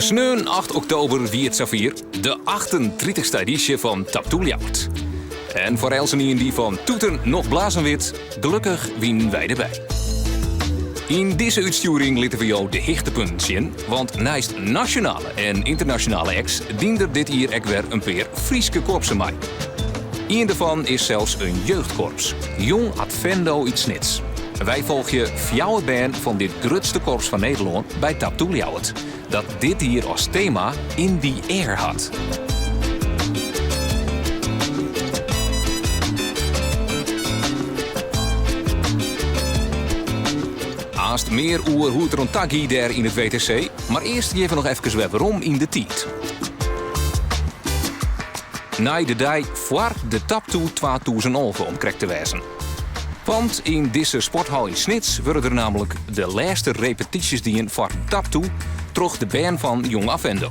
Sneon 8 oktober wie it safier, de achtentritichste edysje fan Taptoe Ljouwert. En foar eltsenien dy't fan toeten noch blazen wit, gelokkich wienen wy derby. Yn dizze útstjoering litte we jo de hichtepunten sjen, want neist nasjonale en ynternasjonale acts dienen der dit jier ek wer in pear Fryske korpsen mei. Ien derfan is sels in jeugdkorps, Jong Advendo út Snits. Wy folgje fjouwer bern fan dit grutste korps fan Nederlân by Taptoe Ljouwert, dat dit jier as tema In the Air hat. Aanst mear oer hoe't it deroan ta gie dêr yn it WTC, mar earst gean we noch efkes wer werom yn de tiid. Nei de dei foar de Taptoe 2011 om krekt te wêzen. Want yn dizze sporthal yn Snits wurde der nammentlik de lêste repetysjes dien foar Taptoe troch de bern fan Jong Advendo.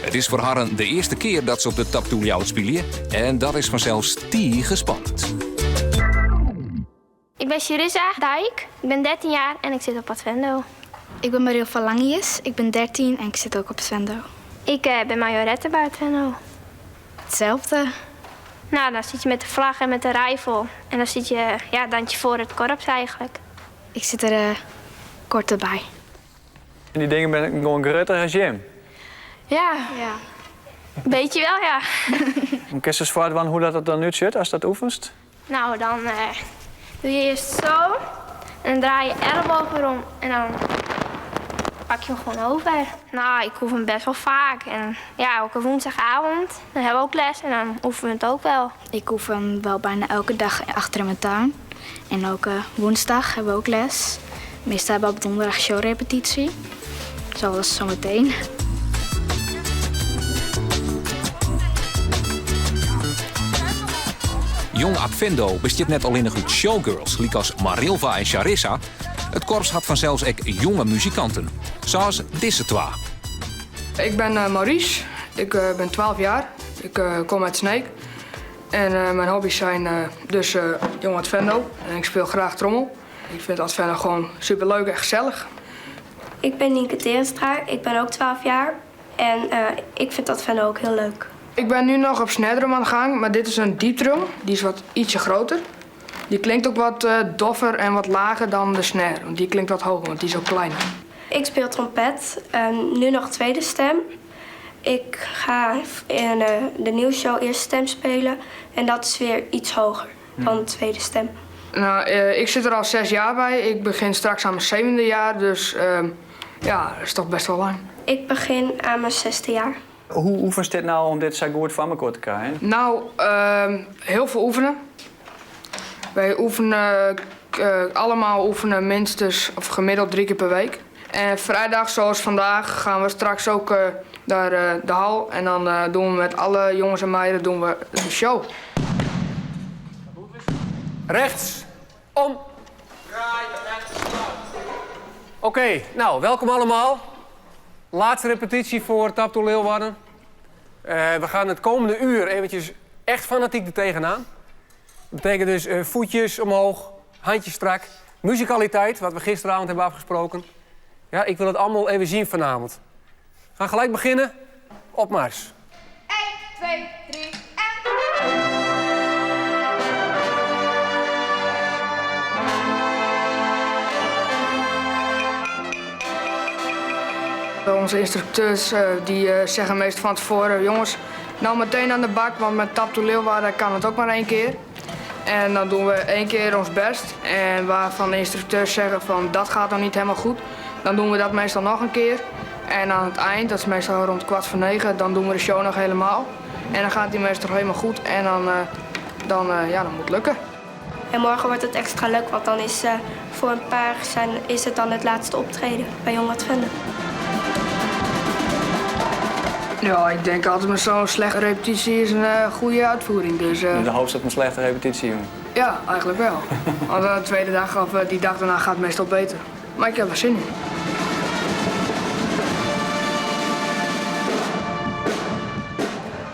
It is foar harren de earste kear dat se op de Taptoe Ljouwert spylje en dat is fansels tige spannend. Ik ben Charissa Dijk, ik ben 13 jaar en ik zit op Advendo. Ik ben Mariel van Langius, ik ben 13 en ik zit ook op Advendo. Ik eh, ben majorette bij Advendo. Hetzelfde. Nou, dan zit je met de vlag en met de rijfel. En dan zit je, ja, dansje voor het korps eigenlijk. Ik zit er uh, kort bij. En dy dingen binne gewoan grutter as jim? Ja. Ja. Beetje wel, ja. Kinst ris foardwaan hoe't dat der dan útsjocht ast dat oefenest? Nou, dan doe je eerst zo. En dan draai je elleboog erom en dan pak je hem gewoon over. Nou, ik oefen best wel vaak. En ja, elke woensdagavond dan hebben we ook les en dan oefenen we het ook wel. Ik oefen wel bijna elke dag achter in mijn tuin. En ook woensdag hebben we ook les. Meestal hebben we op donderdag showrepetitie. Zoals zometeen. Jong Advendo bestiet net allinnich út showgirls lykas Marilva en Charissa. It korps hat fansels ek jonge muzikanten, sa as dizze twa. Ik ben eh, Maurice, ik eh, ben 12 jaar. Ik eh, kom uit Sneek. En mijn hobby's zijn dus Jong Advendo. En ik speel graag trommel. Ik vind Advendo gewoon superleuk en gezellig. Ik ben Nienke Teernstra, ik ben ook 12 jaar. En ik vind Advendo ook heel leuk. Ik ben nu nog op snaredrum aan de gang, maar dit is een diepdrum. Die is wat ietsje groter. Die klinkt ook wat doffer en wat lager dan de snare. Want die klinkt wat hoger, want die is ook kleiner. Ik speel trompet, nu nog tweede stem. Ik ga in de nieuwsshow eerste stem spelen. En dat is weer iets hoger dan de tweede stem. Nou, ik zit er al 6 jaar bij. Ik begin straks aan mijn zevende jaar, dus ja, dat is toch best wel lang. Ik begin aan mijn zesde jaar. Hoe oefenst dit nou om dit sa goed foar mekoar te krijen? Nou, heel veel oefenen. Wij oefenen allemaal oefenen minstens of gemiddeld 3 keer per week. En vrijdag, zoals vandaag, gaan we straks ook naar de hal. En dan doen we met alle jongens en meiden doen we de show. Rechts, om. Oké, nou, welkom allemaal. Laatste repetitie voor Taptoe Leeuwarden. We gaan het komende uur eventjes echt fanatiek er tegenaan. Dat betekent dus voetjes omhoog, handjes strak. Muzikaliteit, wat we gisteravond hebben afgesproken. Ja, ik wil het allemaal even zien vanavond. We gaan gelijk beginnen. Op mars. 1, 2, 3 en... Onze instructeurs die zeggen meestal van tevoren... jongens, nou meteen aan de bak, want met Taptoe Leeuwarden kan het ook maar 1 keer. En dan doen we 1 keer ons best. En waarvan de instructeurs zeggen van dat gaat nog niet helemaal goed, dan doen we dat meestal nog een keer. En aan het eind, dat is meestal rond 8:45, dan doen we de show nog helemaal. En dan gaat die meestal helemaal goed en dan moet het lukken. En morgen wordt het extra leuk, want dan is voor een paar zijn, is het dan het laatste optreden bij Jong Advendo. Ja, ik denk altijd met zo'n slechte repetitie is een goede uitvoering. Dus, De hoop op een slechte repetitie, jongen. Ja, eigenlijk wel. Want de tweede dag of die dag daarna gaat het meestal beter. Maar ik heb er zin in.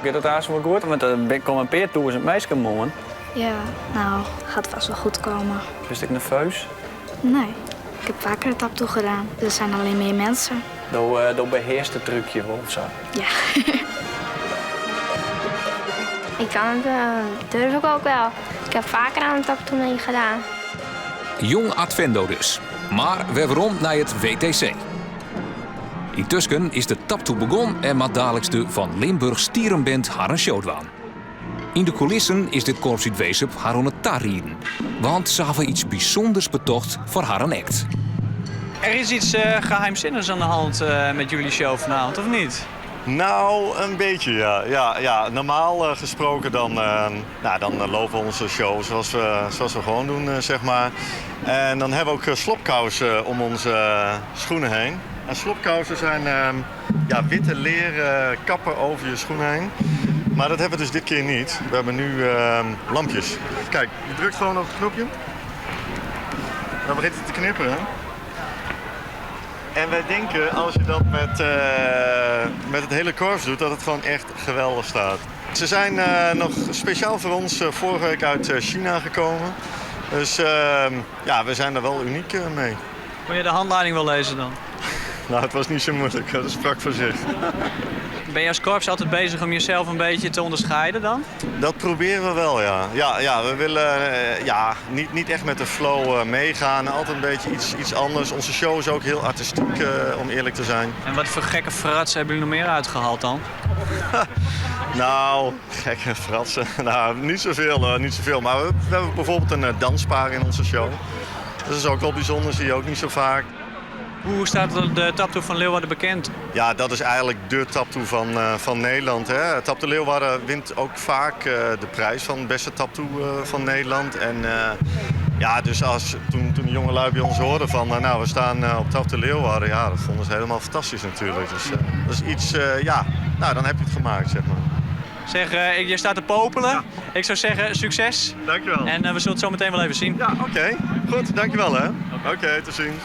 Gaat het daar zo goed? Want er komen een paar duizend meisjes morgen. Ja, nou, gaat vast wel goed komen. Ben ik nerveus? Nee. Ik heb vaker het taptoe gedaan. Er zijn alleen meer mensen. Do, eh, do behearst it trúkje wol, sa. Ja. Ik kan het, eh, durf ik ook wel. Ik heb vaker aan het taptoe meegedaan. Jong Advendo dus. Mar wer werom nei it WTC. Yntusken is de taptoe begûn en moat daliks de Van Limburg Stirum Band harren show dwaan. Yn de kûlissen is dit korps út Wezep har oan it tarieden, want se hawwe iets bysûnders betocht foar harren act. Er is iets eh, geheimzinnigs aan de hand eh, met jullie show vanavond, of niet? Nou, een beetje, ja. Ja, ja. Normaal eh, gesproken dan, nou, dan lopen we onze show zoals we, zoals we gewoon doen, zeg maar. En dan hebben we ook slobkousen om onze schoenen heen. En slobkousen zijn ja, witte leren kappen over je schoenen heen. Maar dat hebben we dus dit keer niet. We hebben nu lampjes. Kijk, je drukt gewoon op het knopje. Dan begint het te knipperen. En wij denken, als je dat met, met het hele korps doet, dat het gewoon echt geweldig staat. Ze zijn nog speciaal voor ons vorige week uit China gekomen. Dus ehm, ja, we zijn er wel uniek mee. Kon je de handleiding wel lezen dan? Nou, het was niet zo moeilijk. Dat sprak voor zich. Ben je als korps altijd bezig om jezelf een beetje te onderscheiden dan? Dat proberen we wel, ja. Ja, ja we willen ja, niet, niet echt met de flow meegaan. Altijd een beetje iets, iets anders. Onze show is ook heel artistiek, om eerlijk te zijn. En wat voor gekke fratsen hebben jullie nog meer uitgehaald dan? Nou, gekke fratsen. Nou, niet zoveel, niet zoveel. Maar we, we hebben bijvoorbeeld een danspaar in onze show. Dat is ook wel bijzonder, zie je ook niet zo vaak. Hoe staat de taptoe van Leeuwarden bekend? Ja, dat is eigenlijk de taptoe van, van Nederland. Hè. Taptoe Leeuwarden wint ook vaak de prijs van beste taptoe van Nederland. En ja, dus als, toen, toen de jongelui bij ons hoorden van, nou, we staan op Taptoe Leeuwarden, ja, dat vonden ze helemaal fantastisch natuurlijk. Dus dat is iets, ja, nou, dan heb je het gemaakt, zeg maar. Zeg, je staat te popelen. Ja. Ik zou zeggen, succes. Dankjewel. En we zullen het zo meteen wel even zien. Ja, oké. Okay. Goed, dankjewel hè. Oké, okay, tot ziens.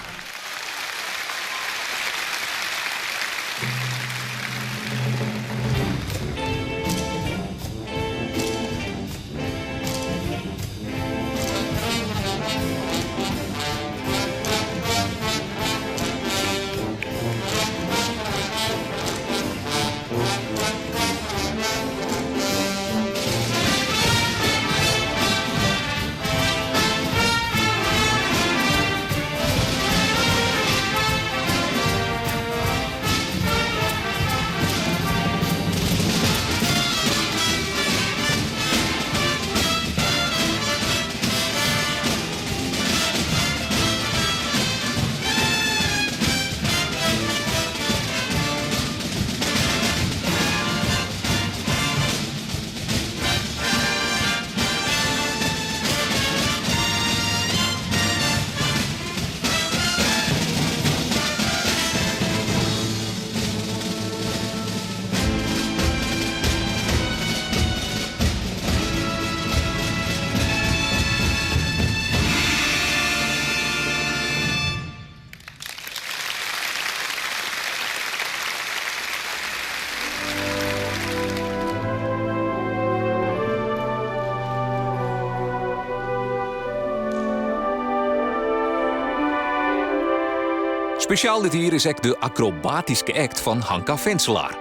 Spesjaal dit jier is ek de akrobatyske act fan Hanka Venselaar.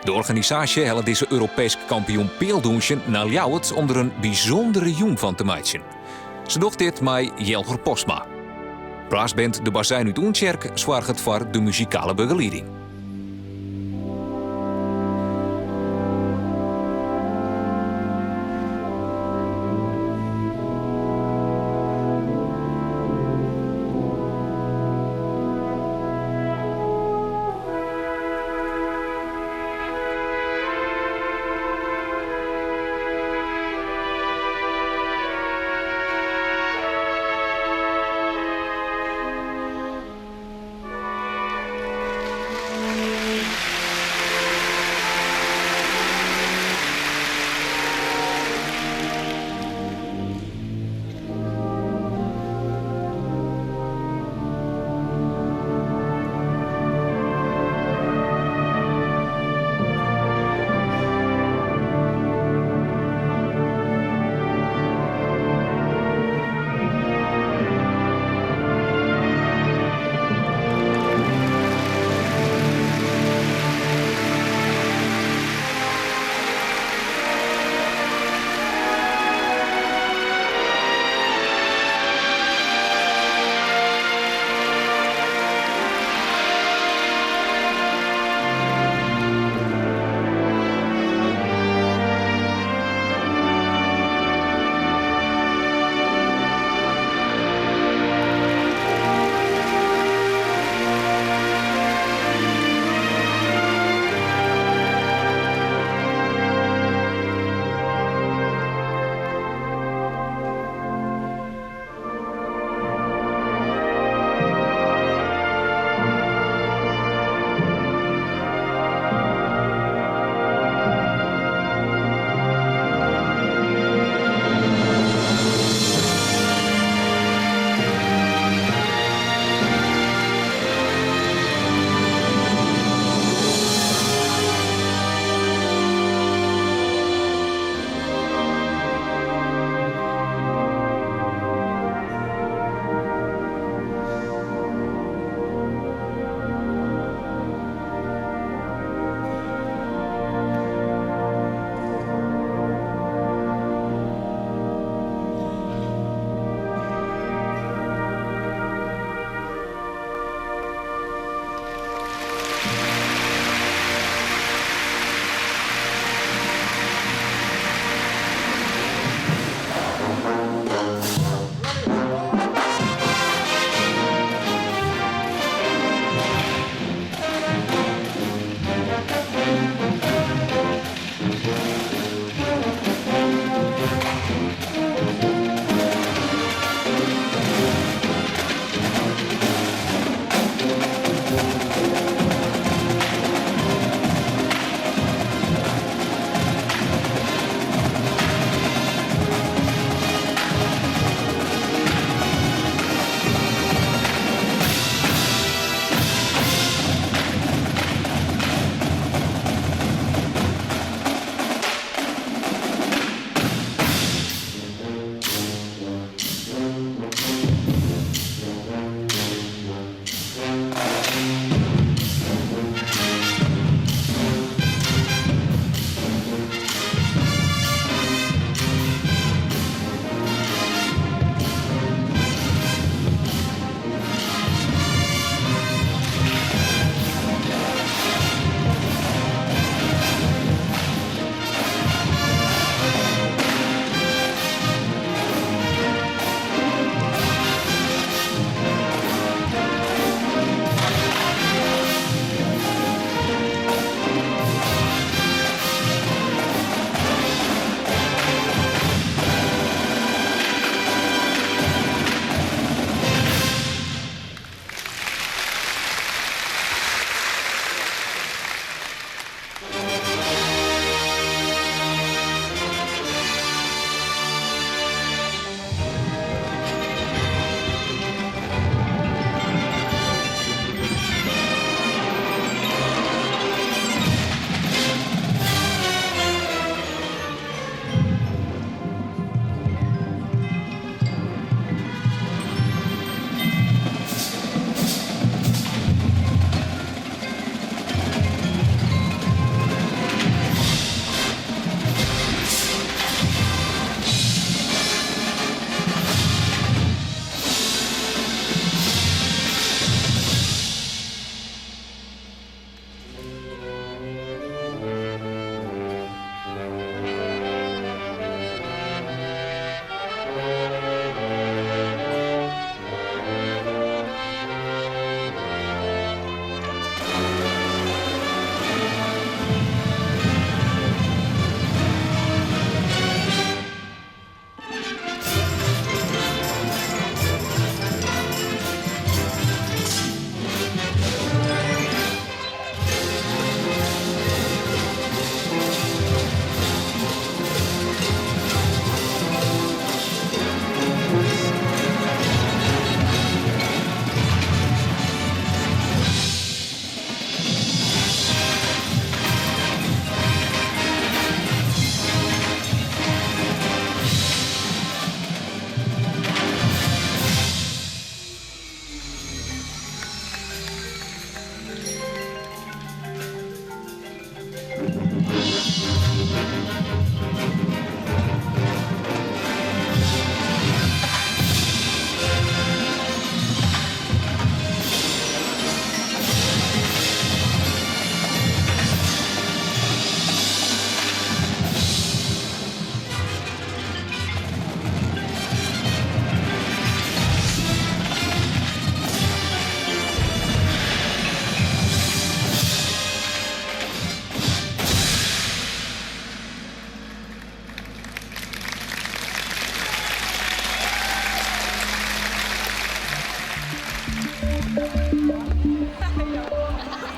De organisaasje helle dizze Europeesk kampioen pealdûnsjen nei Ljouwert om der in bysûndere jûn fan te meitsjen. Se docht dit mei Jelger Postma. Brassband De Bazuin út Oentsjerk soarget foar de muzikale begelieding.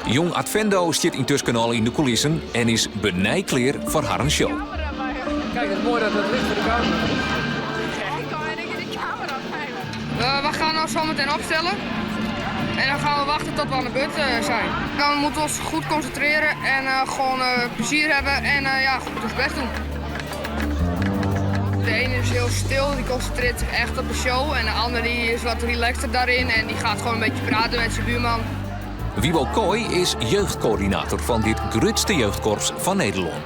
Jong Advendo stiet yntusken al yn de kûlissen en is benei klear foar harren show. Kijk, het is mooi dat het licht voor de camera is. We gaan ons zometeen opstellen. En dan gaan we wachten tot we aan de beurt zijn. Dan moeten we ons goed concentreren en gewoon plezier hebben en ja, goed ons best doen. De ene is heel stil, die concentreert zich echt op de show. En de ander die is wat relaxter daarin en die gaat gewoon een beetje praten met zijn buurman. Wiebo Kooi is jeugdcoördinator fan dit grutste jeugdkorps fan Nederlân.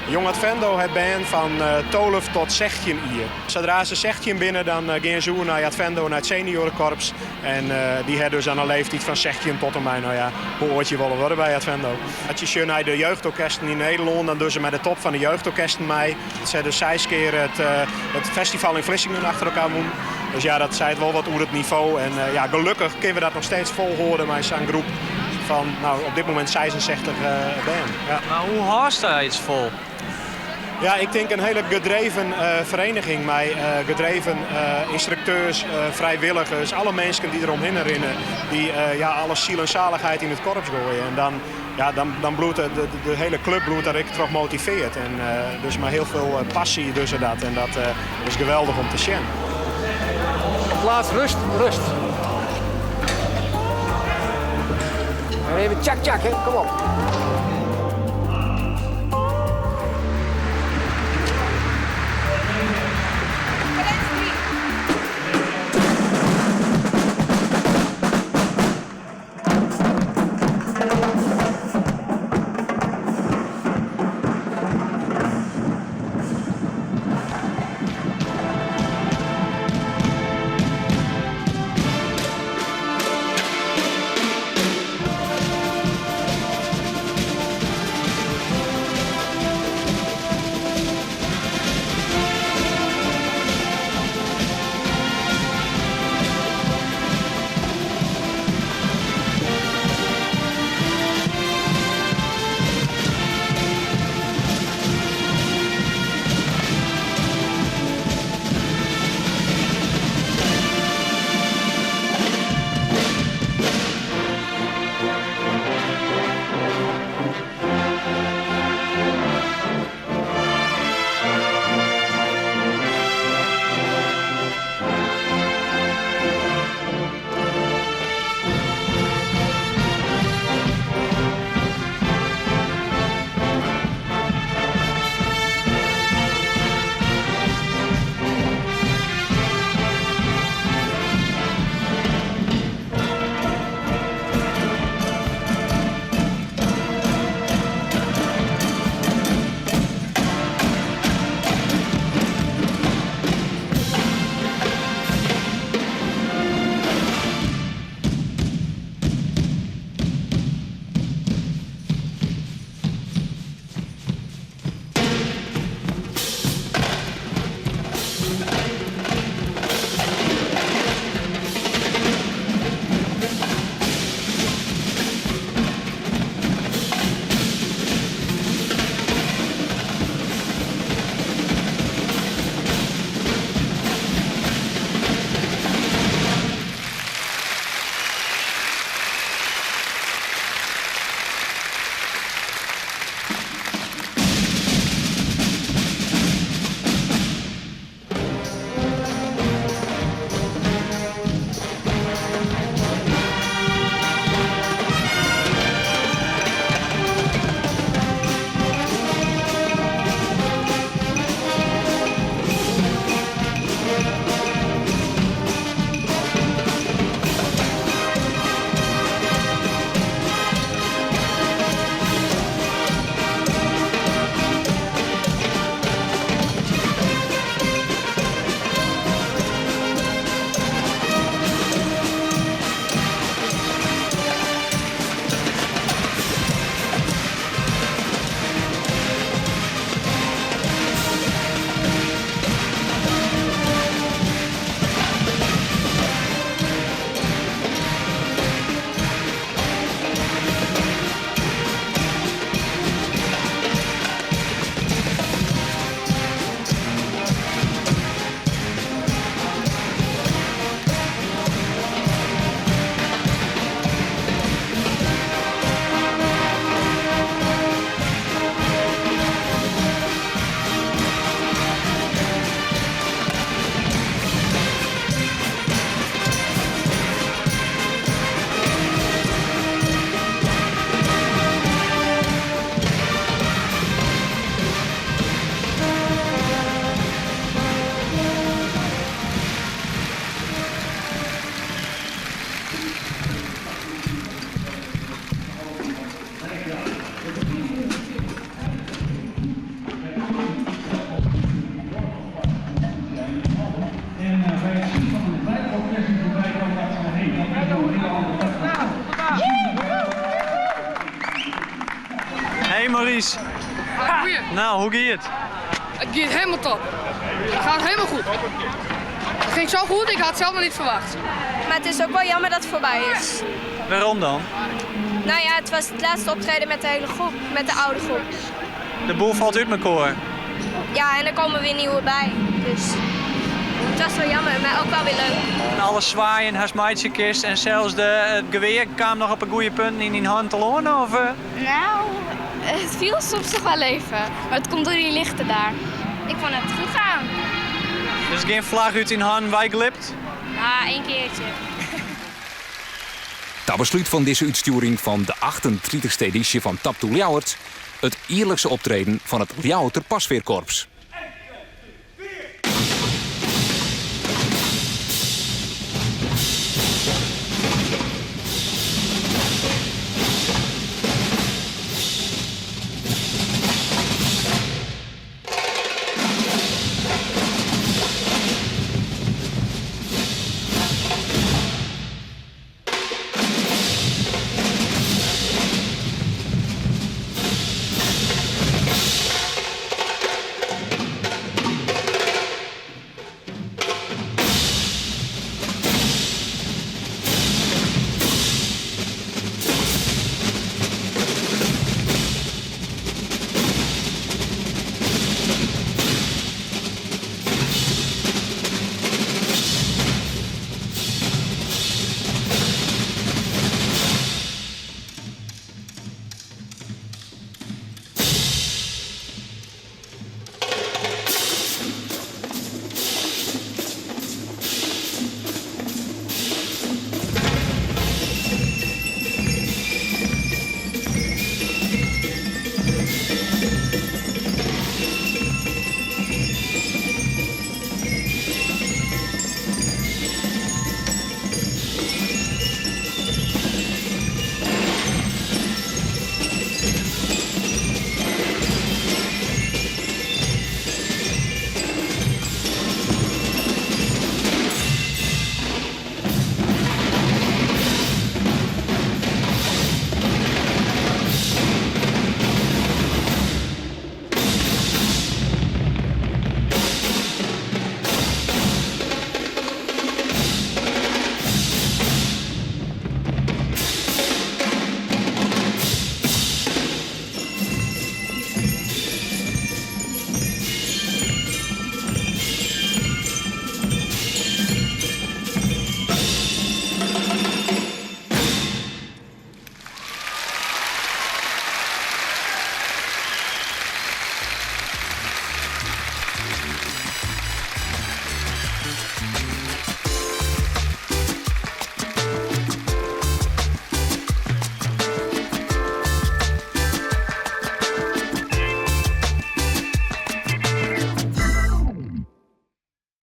Jong Advendo hat bern fan 12 tot 16 jier. Sadree't se 16 binne, dan gean se oer nei Advendo, nei it seniorenkorps. En dy ha dus oan in leeftiid fan 16 tot en mei, no ja, hoe âld je wolle wurde by Advendo. As je sjogge nei de jeugdorkesten yn Nederlân, dan dogge se mei de top fan de jeugdorkesten mei. Se ha dus seis kear it festival yn Vlissingen achter elkoar wûn. Dus ja, dat seit wol wat oer it nivo. En ja, gelokkich kinne we dat noch steeds folhâlde mei sa'n groep fan, no, op dit momint 66 bern. Ja. Mar hoe hâldst dat fol? Ja, ik tink in hiele gedreven feriening mei gedreven ynstrukteurs, frijwilligers, alle minsken dy't deromhinne rinne, dy't ja, alle siel en salichheid yn it korps goaie. En dan, ja, dan bliuwt de hiele klup bliuwt dêr ek troch motivearre. En dus mei hiel folle passy dogge se dat. En dat is geweldich om te sjen. Plaats rust, rust. En even tjak tjak, hè. Kom op. Hey Maurice. Nou, hoe giet it? It giet hielendal top. It giet hielendal goed. It gyng sa goed, ik hie it sels noch net ferwachte. Mar it is ek wol jammer dat it foarby is. Wêrom dan? Nou ja, it wie it lêste optreden mei de hiele groep, mei de âlde groep. De boel falt út elkoar. Ja, en der komme wer nije by. Dus it wie wol jammer, mar ek wol wer leuk. En alle swaaien hast meitsje kinst en sels de, it gewear kaam noch op 'e goede punten yn dyn hân telâne? Of, eh? Nou, it fiel soms noch wol even. Mar it komt troch dy ljochten dêr. Ik fûn it goed gean. Dus gjin flagge út dyn hân weiglipt? Ja, ien keartsje. Ta beslút fan dizze útstjoering fan de 38e edysje fan Taptoe Ljouwert, it jierlikse optreden fan it Ljouwerter Pasveerkorps.